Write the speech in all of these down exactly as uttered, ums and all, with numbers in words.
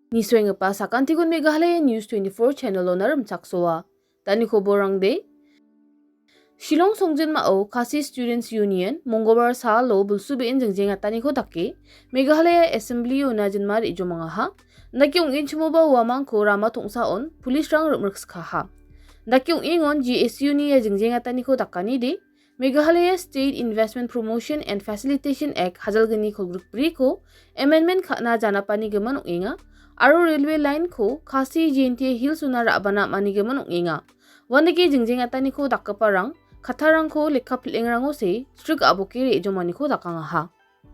Nisoenggipa sakantikon Meghalaya News twenty-four channel-ona rimchaksoa. Daniko borangde. Shillong songjinmao Khasi Students Union Mongolbar salo bulsu be·en jingjengataniko dake Meghalaya Assembly-ona jinma re·jomangaha. Dake ong·enchimoba uamangko rama tongsaon police-rang rim·rikskaha. Dake ong·engon G S U-ni ia jingjengataniko dakanide Meghalaya State Investment Promotion and Facilitation Act hajalgni kolgrikbriko amendment ka·na janapanigimin ong·enga aro railway line-ko Khasi Jaintia Hills-ona ra·bana am·anigimin ong·enga. Uandake jingjengataniko dakgiparang kattarangko lekka pil·engrango see strik a·boke re·jomaniko dakangaha.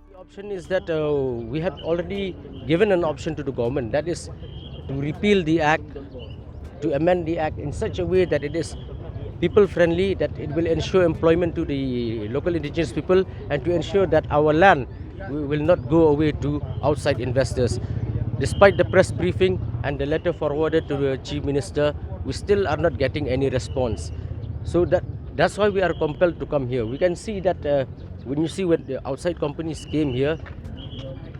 The option is that, uh, we have already given an option to the government, that is to repeal the act, to amend the act in such a way that it is people friendly, that it will ensure employment to the local indigenous people, and to ensure that our land wi-, will not go away to outside investors. Despite the press briefing and the letter forwarded to the Chief Minister, we still are not getting any response. So that, that's why we are compelled to come here. We can see that, uh, when you see when the outside companies came here,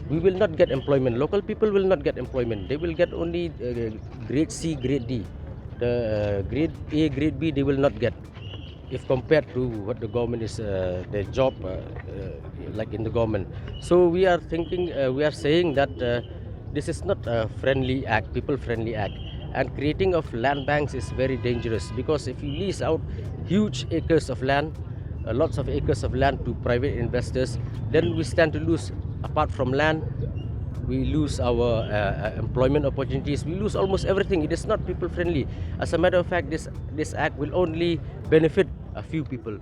we will not get employment. Local people will not get employment. They will get only, uh, grade C, grade D. The, uh, grade A, grade B, they will not get if compared to what the government is, uh, the job, uh, uh, like in the government. So we are thinking, uh, we are saying that, uh, this is not a friendly act, people friendly act. And creating of land banks is very dangerous, because if you lease out huge acres of land, uh, lots of acres of land to private investors, then we stand to lose, apart from land, we lose our, uh, uh, employment opportunities, we lose almost everything. It is not people friendly. As a matter of fact, this, this act will only benefit a few people.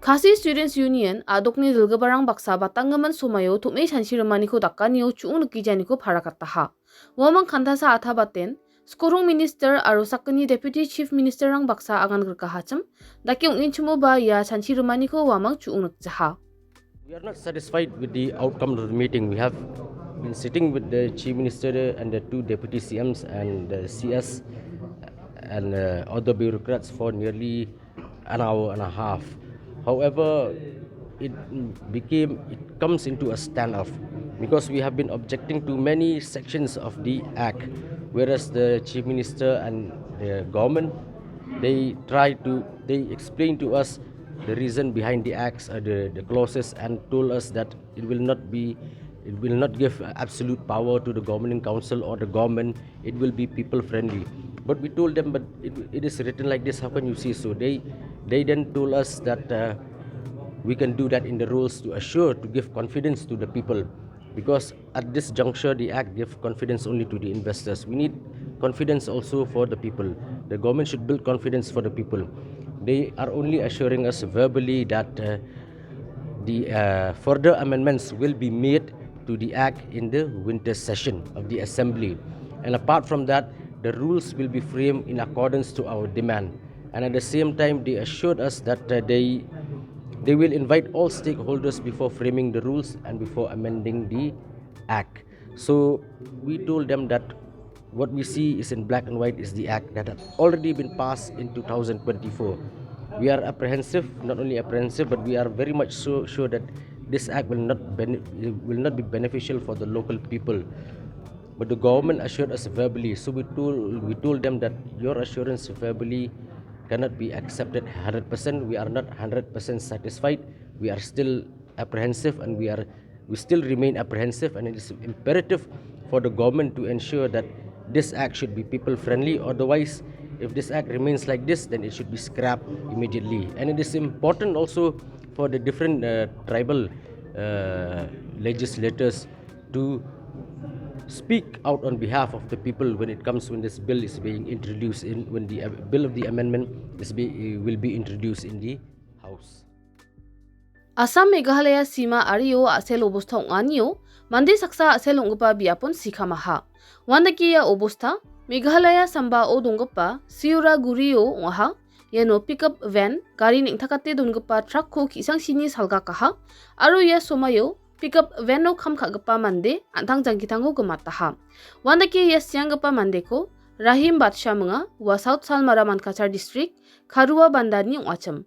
Khasi Students Union a·dokni dilgiparang baksa batanggimin somaio tom·e chanchi rimaniko dakanio chu·ong rikijaniko parakataha. Uamang kantasa a·tabaten, skorong minister aro sakgni deputy chief ministerrang baksa agan grikahachim, dake ong·enchimoba ia chanchi rimaniko uamang chu·ong rikjaha. We are not satisfied with the outcome of the meeting. We have been sitting with the chief minister and the two deputy C Ms and the C S and, uh, other bureaucrats for nearly an hour and a half. However, it became, it comes into a standoff, because we have been objecting to many sections of the act, whereas the chief minister and the government, they try to, they explain to us the reason behind the acts, uh, the, the clauses, and told us that it will not be, it will not give absolute power to the governing council or the government. It will be people friendly. But we told them, "But it, it is written like this, how can you say so?" They, they then told us that, uh, we can do that in the rules to assure, to give confidence to the people. Because at this juncture, the act gives confidence only to the investors. We need confidence also for the people. The government should build confidence for the people. They are only assuring us verbally that, uh, the, uh, further amendments will be made to the act in the winter session of the assembly. And apart from that, the rules will be framed in accordance to our demand. And at the same time, they assured us that, uh, they, they will invite all stakeholders before framing the rules and before amending the act. So we told them that what we see is in black and white is the act that had already been passed in two thousand twenty-four. We are apprehensive, not only apprehensive, but we are very much so sure that this act will not bene-, will not be beneficial for the local people. But the government assured us verbally, so we told, we told them that your assurance verbally cannot be accepted hundred percent. We are not hundred percent satisfied. We are still apprehensive, and we are, we still remain apprehensive, and it is imperative for the government to ensure that this act should be people friendly. Otherwise, if this act remains like this, then it should be scrapped immediately. And it is important also for the different, uh, tribal, uh, legislators to speak out on behalf of the people when it comes, when this bill is being introduced in, when the, uh, bill of the amendment is be, will be introduced in the House. Assam Meghalaya sima ario a·sel obosta ong·anio mande saksa a·sel ong·gipa biapon sikamaha. Uandake ia obosta Meghalaya sambao donggipa Siuragurio ong·aha. Iano pickup van, gari neng·takate dongipa truck-ko ki·sangchini salgakaha aro ia somaio pickup van-o kam ka·gipa mande an·tang jangkitango gimataha. Uandake ia sianggipa mandeko Rahim Batsha minga, ua South Salmara Mankachar District, Karua Bandani ong·achim.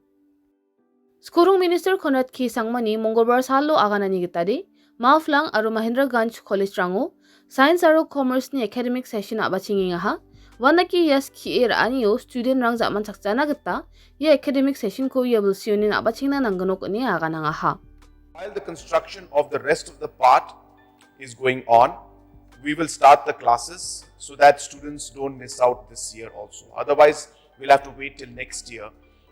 Skorong Minister Conrad K Sangmani Mongolbar salo aganani gitade, Mawphlang aro Mahendraganj College-rango Science aro Commerce-ni academic session a·bachengengaha. Uandake ia skie ra·anio student-rang ja·manchakjana gita ia academic session-ko ia bilsionina a·bachengna nanggnok ine aganangaha. While the construction of the rest of the part is going on, we will start the classes so that students don't miss out this year also. Otherwise, we'll have to wait till next year,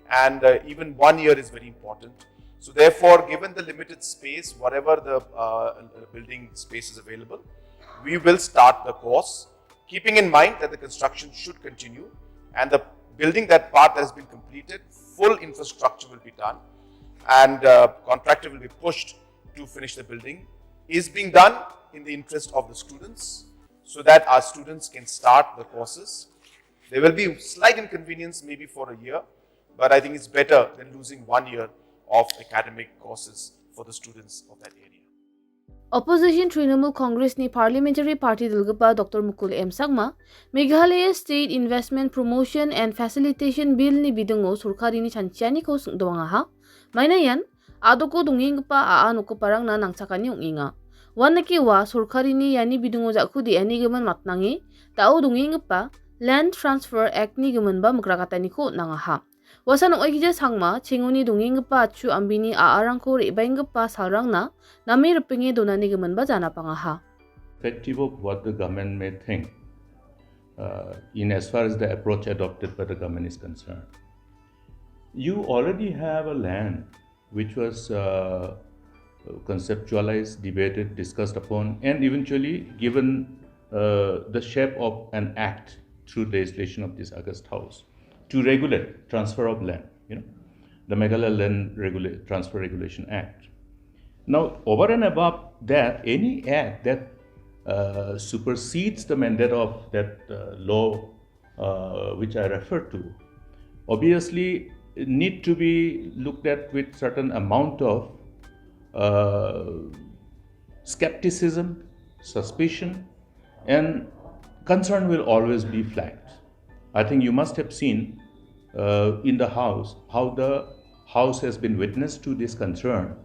and uh, even one year is very important. So therefore, given the limited space, whatever the uh, building space is available, we will start the course, keeping in mind that the construction should continue and the building that part that has been completed, full infrastructure will be done, and uh, contractor will be pushed to finish the building, is being done in the interest of the students so that our students can start the courses. There will be slight inconvenience maybe for a year, but I think it's better than losing one year of academic courses for the students of that area. Opposition Trinamool Congress-ni Parliamentary Party dilgipa Doctor Mukul M Sangma, Meghalaya State Investment Promotion and Facilitation Bill-ni bidingo sorkarini chanchianiko singdoangaha. Maina ian a·doko dongenggipa a·a nokgiparangna nangchakani ong·enga. Uandake ua sorkarini iani bidingo ja·ku de·ani gimin matnange da·o dongenggipa Land Transfer Act-ni giminba migrakataniko on·angaha. Uasan ong·aigija Sangma, chengoni dongenggipa achu ambini a·arangko re·baenggipa salrangna name ripenge donani giminba janapangaha. Irrespective of what the government may think, uh, in as far as the approach adopted by the government is concerned, you already have a land which was uh, conceptualized, debated, discussed upon, and eventually given uh, the shape of an act through legislation of this August House to regulate transfer of land, you know, the Meghalaya Land Regula- Transfer Regulation Act. Now, over and above that, any act that uh, supersedes the mandate of that uh, law uh, which I refer to, obviously need to be looked at with certain amount of uh, skepticism, suspicion, and concern will always be flagged. I think you must have seen uh, in the House how the House has been witness to this concern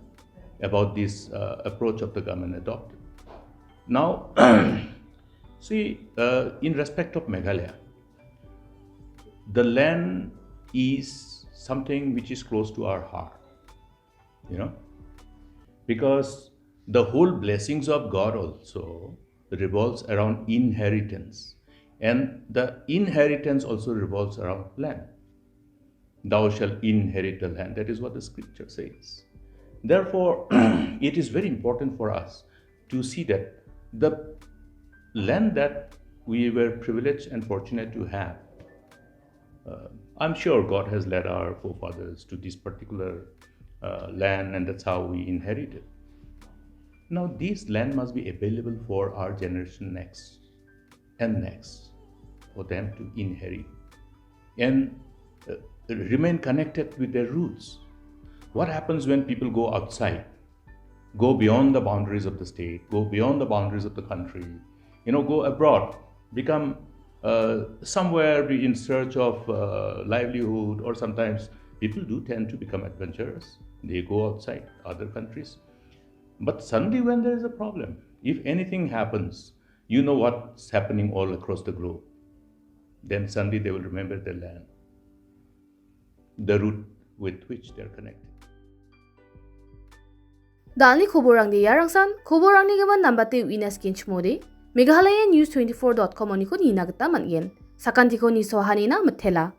about this uh, approach of the government adopted. Now, see, uh, in respect of Meghalaya, the land is something which is close to our heart, you know, because the whole blessings of God also revolves around inheritance, and the inheritance also revolves around land. Thou shalt inherit the land. That is what the scripture says. Therefore, it is very important for us to see that the land that we were privileged and fortunate to have, uh, I'm sure God has led our forefathers to this particular uh, land, and that's how we inherited. Now, this land must be available for our generation next and next for them to inherit and uh, remain connected with their roots. What happens when people go outside, go beyond the boundaries of the state, go beyond the boundaries of the country, you know, go abroad, become uh, somewhere be in search of uh, livelihood, or sometimes people do tend to become adventurous. They go outside other countries. But suddenly, when there is a problem, if anything happens, you know what's happening all across the globe. Then suddenly they will remember their land, the root with which they are connected. Dalni koborangde iarangsan, koborangni gimin nambate uina skinchmode, Meghalaya News twenty-four dot com oniko nina gita man·gen. Sakantiko nisoahanina mitela.